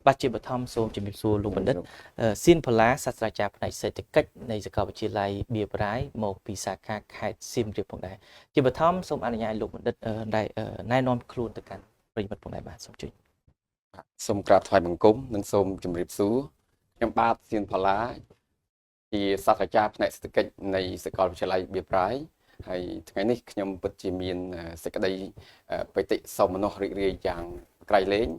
បាទជាបឋមសូមជំរាបសួរលោកបណ្ឌិតសៀនផល្លាសាស្ត្រាចារ្យផ្នែកសេដ្ឋកិច្ចនៃសាកលវិទ្យាល័យបៀប្រាយមកពីសាខាខេត្តសៀមរាបផងដែរជាបឋមសូមអនុញ្ញាតឲ្យលោកបណ្ឌិតណែនាំខ្លួនទៅកាន់ប្រិយមិត្តផងដែរបាទសូមជួយ សូមក្រាបថ្វាយបង្គំនិងសូមជម្រាបសួរខ្ញុំបាទសៀនផល្លាជាសាស្ត្រាចារ្យផ្នែកសេដ្ឋកិច្ចនៃសាកលវិទ្យាល័យបៀប្រាយហើយថ្ងៃនេះខ្ញុំពិតជាមានសេចក្តីបិតិសោមនស្សរីករាយយ៉ាងក្រៃលែង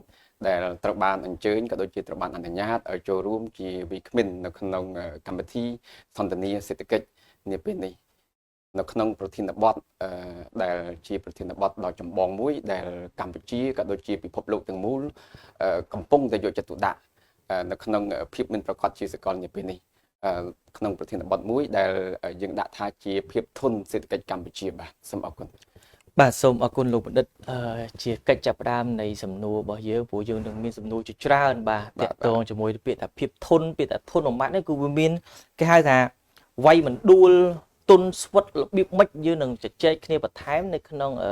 ដែលត្រូវបានអញ្ជើញក៏ដូចជាត្រូវបានអនុញ្ញាតឲ្យចូលរួមជាវាគ្មិននៅក្នុងកម្មវិធីសន្ទនាសេដ្ឋកិច្ចនាពេលនេះនៅក្នុងប្រធានបទដែលជាប្រធានបទដ៏ចម្បងមួយដែលកម្ពុជាក៏ដូចជាពិភពលោកទាំងមូលកំពុងតែយកចិត្តទុកដាក់នៅក្នុងភាពមិនប្រក្រតីជាសកលនាពេលនេះក្នុងប្រធានបទមួយដែលយើងដាក់ថាជាភាពធន់សេដ្ឋកិច្ចកម្ពុជាបាទសូមអរគុណ បាទសូមអរគុណលោកបណ្ឌិតជាកិច្ចចាប់ផ្ដើមនៃសំណួររបស់យើងព្រោះយើងនឹងមានសំណួរជាច្រើនបាទតាក់ទងជាមួយពាក្យថាភាពធន់ពាក្យថាធន់មួយម៉ាត់នេះគឺវាមានគេហៅថាវាយមិនដួលទុនស្វិតរបៀបម៉េចយើងនឹងជជែកគ្នាបន្ថែមនៅក្នុងអឺ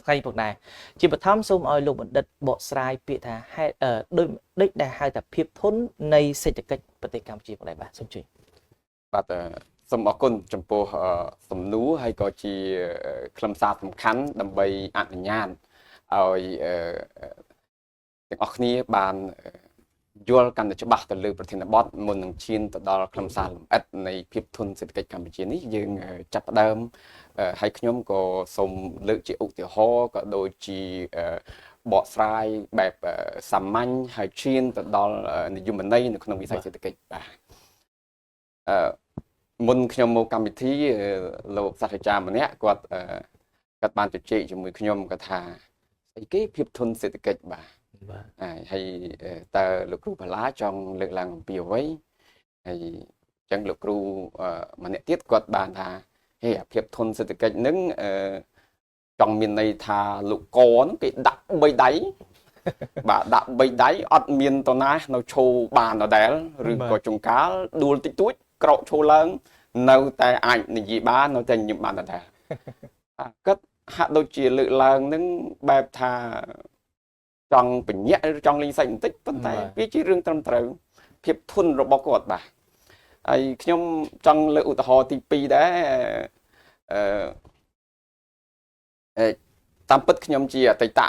ថ្ងៃផងដែរជាបឋមសូមឲ្យលោកបណ្ឌិតបកស្រាយពាក្យថាហេតុដូចដូចដែលហៅថាភាពធន់នៃសេដ្ឋកិច្ចប្រទេសកម្ពុជាផងដែរបាទសូមជួយ បាទសូមអរគុណចំពោះសំណួរហើយក៏ជាខ្លឹមសារសំខាន់ដើម្បីអនុញ្ញាតឲ្យទាំងអស់គ្នាបានយល់កាន់តែច្បាស់ទៅលើប្រធានបទមុននឹងឈានទៅដល់ខ្លឹមសារលម្អិតនៃភាពធន់សេដ្ឋកិច្ចកម្ពុជានេះយើងចាប់ផ្ដើមហើយខ្ញុំក៏សូមលើកជាឧទាហរណ៍ក៏ដូចជាបកស្រាយបែបសាមញ្ញហើយឈានទៅដល់និយមន័យនៅក្នុងវិស័យសេដ្ឋកិច្ចបាទអឺមុនខ្ញុំមកកម្មវិធីលោកសាស្ត្រាចារ្យម្នាក់គាត់គាត់បានជជែកជាមួយខ្ញុំគាត់ថាស្អីគេភាពធន់សេដ្ឋកិច្ចបាទ បាទ ហើយតើលោកគ្រូផល្លាចង់លើកឡើងអំពីអ្វីហើយអញ្ចឹងលោកគ្រូម្នាក់ទៀតគាត់បានថាហេអាភាពធន់សេដ្ឋកិច្ចហ្នឹងចង់មានន័យថាលោកកហ្នឹងគេដាក់3ដៃបាទដាក់3ដៃអត់មានតណានៅឈោបានដដែលឬក៏ចង្កាលដួលតិចតួចក្រោកឈោឡើងនៅតែអាចនិយាយបាននៅតែញញឹមបានដដែលគាត់ហាក់ដូចជាលើកឡើងនឹងបែបថាចង់បញ្ញាក់ឬចង់លេងសាច់បន្តិចប៉ុន្តែវាជារឿងត្រឹមត្រូវភាពធន់របស់គាត់បាទហើយខ្ញុំចង់លើកឧទាហរណ៍ទី2ដែរអឺតាមពិតខ្ញុំជាអតីត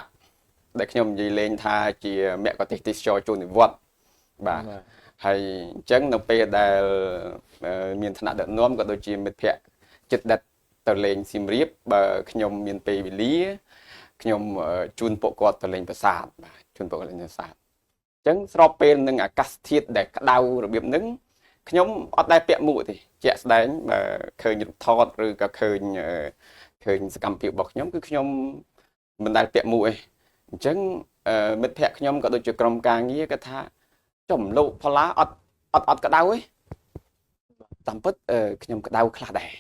ដែលខ្ញុំនិយាយលេងថាជាមគ្គុទ្ទេសក៍ទេសចរចូលនិវត្តន៍បាទហើយអញ្ចឹងនៅពេលដែលមានឋានៈដឹកនាំក៏ដូចជាមិត្តភ័ក្តិចិត្តដិតទៅលេងសៀមរាបបើខ្ញុំមានពេលវេលាខ្ញុំជូនពួកគាត់ទៅលេងប្រាសាទបាទជូនពួកគាត់លេងប្រាសាទអញ្ចឹងស្របពេលនឹងអាកាសធាតុដែលក្តៅរបៀបហ្នឹងខ្ញុំអត់ដែលពាក់មួកទេជាក់ស្ដែងបើឃើញរូបថតឬក៏ឃើញសកម្មភាពរបស់ខ្ញុំគឺខ្ញុំមិនដែលពាក់មួកទេអញ្ចឹងមិត្តភ័ក្តិខ្ញុំក៏ដូចជាក្រុមការងារគាត់ថាចំលោកផល្លាអត់អត់អត់ក្តៅទេតាមពិតខ្ញុំក្តៅខ្លះដែរ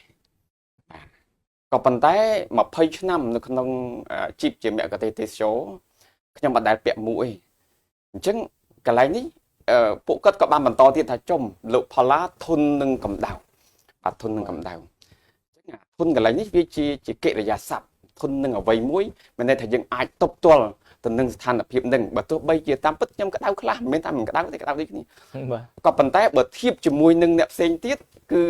បាទក៏ប៉ុន្តែ20ឆ្នាំនៅក្នុងអាជីពជាមគ្គុទ្ទេសក៍ទេសចរខ្ញុំមិនដែលពាក់មួកទេអញ្ចឹងកន្លែងនេះពួកគាត់ក៏បានបន្តទៀតថាចំលោកផល្លាធន់នឹងកម្ដៅបាទធន់នឹងកម្ដៅអញ្ចឹងធន់កន្លែងនេះវាជាកិរិយាសព្ទធន់នឹងអ្វីមួយមានន័យថាយើងអាចទប់ទល់ទៅនឹងស្ថានភាពនឹងបើទោះបីជាតាមពិតខ្ញុំក្តៅខ្លះមិនមែនថាមិនក្តៅទេក្តៅដូចគ្នា បាទ ក៏ប៉ុន្តែបើធៀបជាមួយនឹងអ្នកផ្សេងទៀតគឺ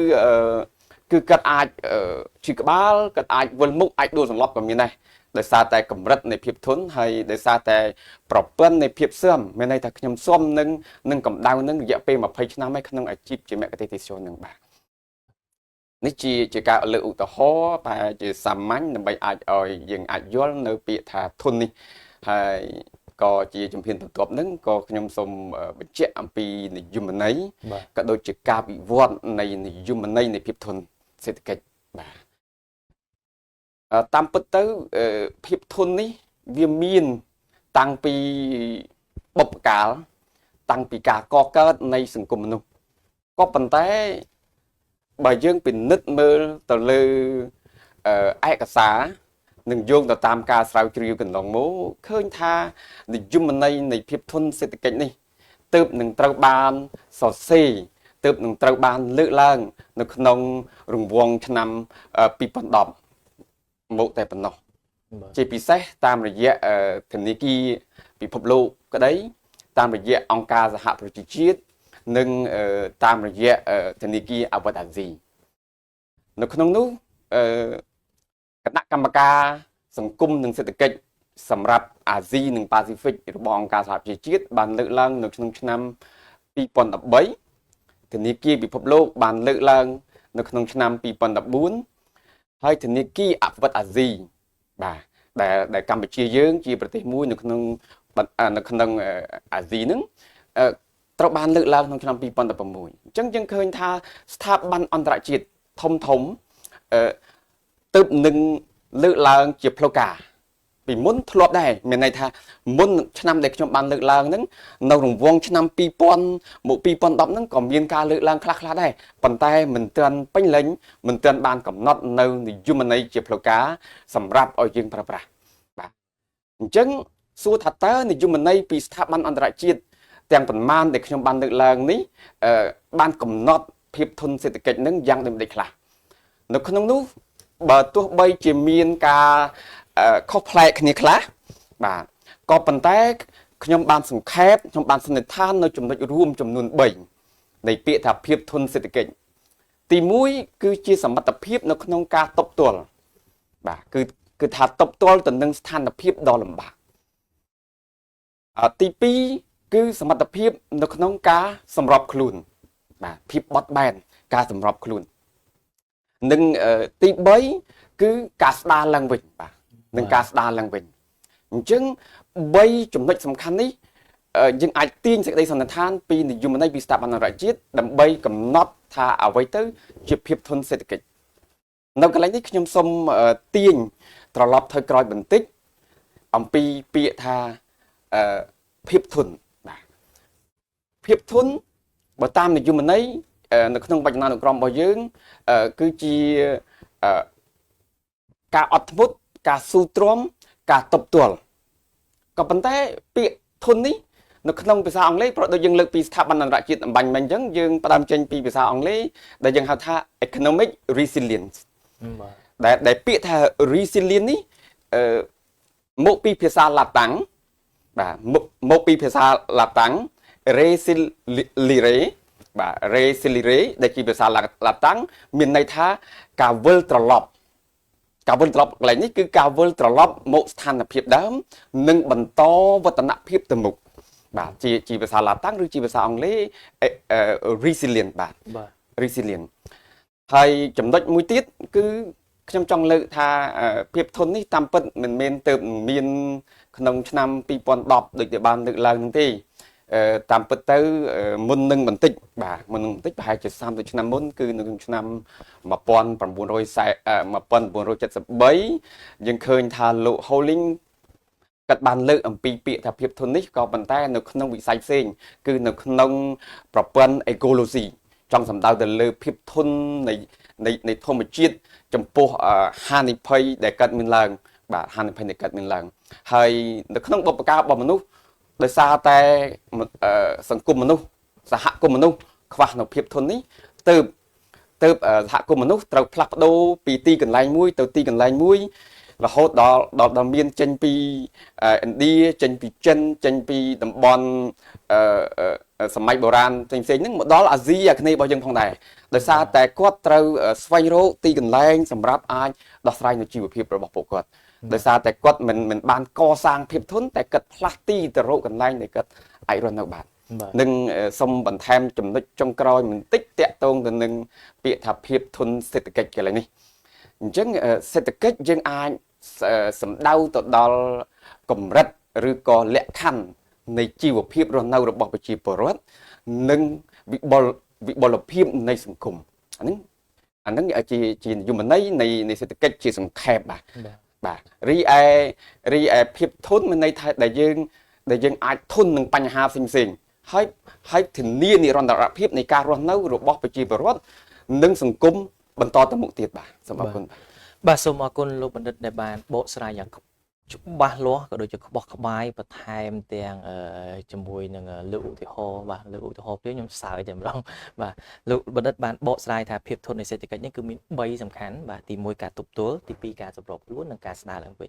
គឺគាត់អាចឈឺក្បាលគាត់អាចវិលមុខអាចដួលសន្លប់ក៏មានដែរដោយសារតែកម្រិតនៃភាពធន់ហើយដោយសារតែប្រព័ន្ធនៃភាពស៊ាំមានន័យថាខ្ញុំស៊ាំនឹងកម្ដៅនឹងរយៈពេល20ឆ្នាំហើយក្នុងអាជីពជាមគ្គុទ្ទេសក៍ទេសចរនឹងបាទនេះជាការលើកឧទាហរណ៍បែជាសាមញ្ញដើម្បីអាចឲ្យយើងអាចយល់នៅពាក្យថាធន់នេះហើយក៏ជាជំហានបន្ទាប់ហ្នឹងក៏ខ្ញុំសូមបញ្ជាក់អំពីនិយមន័យក៏ដូចជាការវិវត្តនៃនិយមន័យនៃភាពធន់សេដ្ឋកិច្ចបាទតាមពិតទៅភាពធន់នេះវាមានតាំងពីបុព្វកាលតាំងពីការកកើតនៃសង្គមមនុស្សក៏ប៉ុន្តែបើយើងពិនិត្យមើលទៅលើឯកសារនឹងយោងទៅតាមការស្រាវជ្រាវកន្លងមកឃើញថានិយមន័យនៃភាពធន់សេដ្ឋកិច្ចនេះទើបនឹងត្រូវបានសរសេរទើបនឹងត្រូវបានលើកឡើងនៅក្នុងរង្វង់ឆ្នាំ2010មកតែប៉ុណ្ណោះជាពិសេសតាមរយៈធនាគារពិភពលោកក្តី តាមរយៈអង្គការសហប្រជាជាតិនិងតាមរយៈធនាគារអភិវឌ្ឍអាស៊ីនៅក្នុងនោះគណៈកម្មការសង្គមនិងសេដ្ឋកិច្ចសម្រាប់អាស៊ីនិងប៉ាស៊ីហ្វិករបស់អង្គការសហប្រជាជាតិបានលើកឡើងនៅក្នុងឆ្នាំ2013ធនាគារពិភពលោកបានលើកឡើងនៅក្នុងឆ្នាំ2014ហើយធនាគារអភិវឌ្ឍអាស៊ីបាទដែលកម្ពុជាយើងជាប្រទេសមួយនៅក្នុងអាស៊ីហ្នឹងត្រូវបានលើកឡើងក្នុងឆ្នាំ2016អញ្ចឹងយើងឃើញថាស្ថាប័នអន្តរជាតិធំធំទើបនឹងលើកឡើងជាផ្លូវការពីមុនធ្លាប់ដែរមានន័យថាមុនឆ្នាំដែលខ្ញុំបានលើកឡើងហ្នឹងនៅរង្វង់ឆ្នាំ2000មក2010ហ្នឹងក៏មានការលើកឡើងខ្លះៗដែរប៉ុន្តែមិនទាន់ពេញលេញមិនទាន់បានកំណត់នៅនិយមន័យជាផ្លូវការសម្រាប់ឲ្យយើងប្រើប្រាស់បាទអញ្ចឹងសួរថាតើនិយមន័យពីស្ថាប័នអន្តរជាតិទាំងប៉ុន្មានដែលខ្ញុំបានលើកឡើងនេះបានកំណត់ភាពធន់សេដ្ឋកិច្ចនឹងយ៉ាងដូចម្តេចខ្លះនៅក្នុងនោះបើទោះបីជាមានការខុសប្លែកគ្នាខ្លះបាទក៏ប៉ុន្តែខ្ញុំបានសង្ខេបខ្ញុំបានសន្និដ្ឋាននៅចំណុចរួមចំនួន3នៃពាក្យថាភាពធន់សេដ្ឋកិច្ចទី1គឺជាសមត្ថភាពនៅក្នុងការតបទល់បាទគឺថាតបទល់ទៅនឹងស្ថានភាពដ៏លំបាកទី2គឺសមត្ថភាពនៅក្នុងការសម្របខ្លួនបាទភាពបត់បែនការសម្របខ្លួននិងទី3គឺការស្ដារឡើងវិញបាទនឹងការស្ដារឡើងវិញអញ្ចឹង3ចំណុចសំខាន់នេះយើងអាចទាញសេចក្តីសន្និដ្ឋានពីនិយមន័យពីស្ថាប័នអន្តរជាតិដើម្បីកំណត់ថាអ្វីទៅជាភាពធន់សេដ្ឋកិច្ចនៅកន្លែងនេះខ្ញុំសូមទាញត្រឡប់ថយក្រោយបន្តិចអំពីពាក្យថាភាពធន់បាទភាពធន់បើតាមនិយមន័យនៅក្នុងវចនានុក្រមរបស់យើងគឺជាការអត់ធ្មត់ការស៊ូទ្រាំការតបទល់ក៏ប៉ុន្តែពាក្យធន់នេះនៅក្នុងភាសាអង់គ្លេសព្រោះដូចយើងលើកពីស្ថាប័នអន្តរជាតិអំបញ្ញមិញអញ្ចឹងយើងផ្ដើមចេញពីភាសាអង់គ្លេសដែលយើងហៅថា economic resilience បាទដែលពាក្យថា resilience នេះមកពីភាសាឡាតាំងបាទមកពីភាសាឡាតាំង resilire បាទ resilire ដែលជាភាសាឡាតាំងមានន័យថាការវិលត្រឡប់ការវិលត្រឡប់កន្លែងនេះគឺការវិលត្រឡប់មកស្ថានភាពដើមនិងបន្តវឌ្ឍនភាពទៅមុខបាទជាភាសាឡាតាំងឬជាភាសាអង់គ្លេស resilient បាទ resilient ហើយចំណុចមួយទៀតគឺខ្ញុំចង់លើកថាភាពធន់នេះតាមពិតមិនមែនទៅមានក្នុងឆ្នាំ2010ដូចដែលបានលើកឡើងហ្នឹងទេតាមពិតទៅមុននឹងបន្តិចបាទមុននឹងបន្តិចប្រហែលជា30ឆ្នាំមុនគឺនៅក្នុងឆ្នាំ1973យើងឃើញថាលោក Holing គាត់បានលើកអំពីពាក្យថាភាពធន់នេះក៏ប៉ុន្តែនៅក្នុងវិស័យផ្សេងគឺនៅក្នុងប្រព័ន្ធ ecology ចង់សំដៅទៅលើភាពធន់នៃធម្មជាតិចំពោះហានិភ័យដែលកើតមានឡើងបាទហានិភ័យដែលកើតមានឡើងហើយនៅក្នុងបុព្វកាលរបស់មនុស្សដោយសារតែសង្គមមនុស្សសហគមន៍មនុស្សខ្វះនៅភាពធន់នេះទៅសហគមន៍មនុស្សត្រូវផ្លាស់ប្ដូរពីទីកន្លែងមួយទៅទីកន្លែងមួយរហូតដល់មានចេញពីឥណ្ឌាចេញពីចិនចេញពីតំបន់សម័យបុរាណផ្សេងៗហ្នឹងមកដល់អាស៊ីអាគ្នេយ៍របស់យើងផងដែរដោយសារតែគាត់ត្រូវស្វែងរកទីកន្លែងសម្រាប់អាចដោះស្រាយនៅជីវភាពរបស់ពួកគាត់ដោយសារតែគាត់មិនបានកសាងភាពធន់តែគាត់ផ្លាស់ទីទៅរកកន្លែងដែលគាត់អាចរស់នៅបាននិងសូមបន្ថែមចំណុចចុងក្រោយបន្តិចតាក់ទងទៅនឹងពាក្យថាភាពធន់សេដ្ឋកិច្ចកន្លែងនេះអញ្ចឹងសេដ្ឋកិច្ចយើងអាចសំដៅទៅដល់កម្រិតឬក៏លក្ខខណ្ឌនៃជីវភាពរស់នៅរបស់ប្រជាពលរដ្ឋនិងវិបុលភាពនៃសង្គមអាហ្នឹងជានិយមន័យនៃសេដ្ឋកិច្ចជាសង្ខេបបាទបាទរីឯភាពធន់មានន័យថាដែលយើងអាចធន់នឹងបញ្ហាផ្សេងៗហើយធានានិរន្តរភាពនៃការរស់នៅរបស់ប្រជាពលរដ្ឋនិងសង្គមបន្តទៅមុខទៀតបាទសូមអរគុណបាទសូមអរគុណលោកបណ្ឌិតដែលបានបកស្រាយយ៉ាងច្បាស់លាស់ក៏ដូចជាក្បោះក្បាយបន្ថែមទាំងជាមួយនឹងលើកឧទាហរណ៍បាទលើកឧទាហរណ៍ព្រាមខ្ញុំសើចតែម្ដងបាទលោកបណ្ឌិតបានបកស្រាយថាភាពធន់នៃសេដ្ឋកិច្ចនេះគឺមាន3សំខាន់បាទទី1ការទប់ទល់ទី2ការសម្របខ្លួននិងការស្ដារឡើងវិញ